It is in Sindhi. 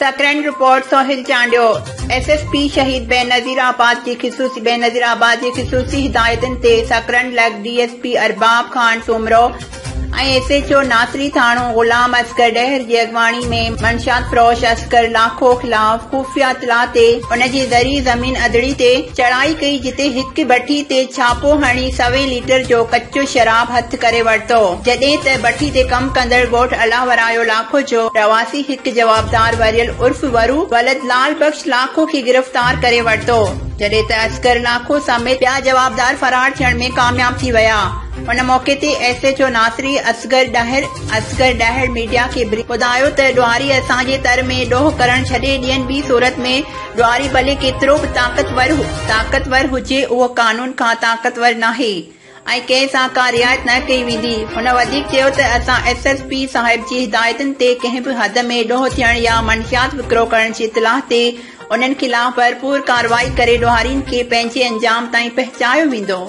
Sakrand, report, Sohail Chandio, S S P Shaheed Benazirabad جي خصوصي بينظير آباد جي خصوصي هدايتن تي سڪرنڊ لڳ D S P Arbab Khan Soomro ۽ S H O Nasri ٿاڻو غلام اصغر ڏهر جي اڳواڻي ۾ منشيات فروش اصغر لاکو خلاف خفيه اطلاع تي ان جي زرعي زمين ادڙي تي چڙهائي ڪئي جتي هڪ بٺي تي ڇاپو هڻي سوين ليٽر جو ڪچو شراب هٿ ڪري ورتو جڏهن ته بٺي تي ڪم ڪندڙ ڳوٺ الله ورايو لاکو جو رهواسي هڪ جوابدار وريل عرف ورو ولد لال بخش لاکو کي گرفتار ڪري ورتو جڏهن ته اصغر لاکو سميت ٻيا جوابدار فرار ٿيڻ ۾ ڪامياب ٿي ويا. ان موقعي تي S H O Nasri Asghar Dahar Asghar Dahar media کي ٻڌايو ته ڏوهاري اسان جي تر ۾ ڏوهه ڪرڻ ڇڏي ڏين ٻي صورت ۾ ڏوهاري ڀلي ڪيترو به طاقتور طاقتور هجي اهو قانون کان طاقتور ناهي ۽ ڪنهن سان ڪا رعايت نه ڪئي ويندي هن وڌيڪ چيو ته اسان ايس ايس پي صاحب جي هدايتن تي ڪنهن به حد ۾ ڏوهه ٿيڻ يا منشيات وڪرو ڪرڻ جي اطلاع تي انهن خلاف ڀرپور ڪارروائي ڪري ڏوهارين کي پنهنجي انجام تائين پهچايو ويندو.